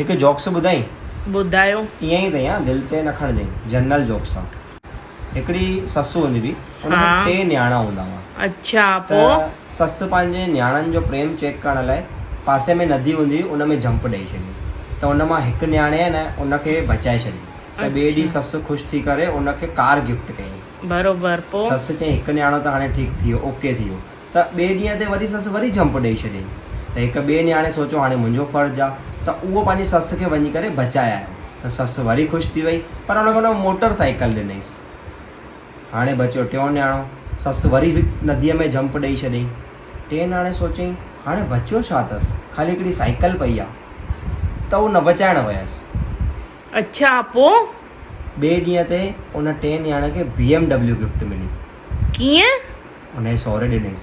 هڪ جوڪس ٻڌائين؟ ٻڌايو. ائين ئي اٿئي ها دل تي نه کڻجئين جنرل جوڪس آ. هڪڙي سس هوندي هئي ان کي ٽي نياڻا هوندا هئا. اڇا ته پو؟ سس پنهنجي نياڻن جو پريم چيڪ ڪرڻ لاء پاسي ۾ ندي هوندي هئي ان ۾ جهمپ ڏئي ڇڏي ته ان مان هڪ نياڻي نه ان کي بچائي ڇڏي ته ٻئي ڏينهن سس خوش ٿي ڪري ان کي ڪار گفٽ ڪيائين. بروبر پو؟ سس چيائين هڪ نياڻو ته هاڻي ٺيڪ ٿي ويو اوڪي ٿي ويو. ته ٻئي ڏينهن تي وري سس وري جهمپ ڏئي ڇڏيائين ته هڪ ٻئي نياڻي سوچيو هاڻي منهنجو فرض آ ته اهو پنهنجي سس کي وڃي ڪري بچائي آيو ته سس وري خوش ٿي وئي پر ان کي ان موٽر سائيڪل ڏنائينس. هاڻي بچيو ٽيون نياڻو سس وري نديء ۾ جهمپ ڏئي ڇڏيائين. ٽئين نياڻي سوچيائين هاڻي بچيو ڇا اٿس خالي هڪڙي سائيڪل پئي آ ته اهو نه بچائڻ ويس. اڇا پوء؟ ٻئي ڏينهن تي ان ٽئين نياڻي کي بي ايم ڊبليو گفٽ ملي. ڪيئن؟ انهيء سوري ڏنيس.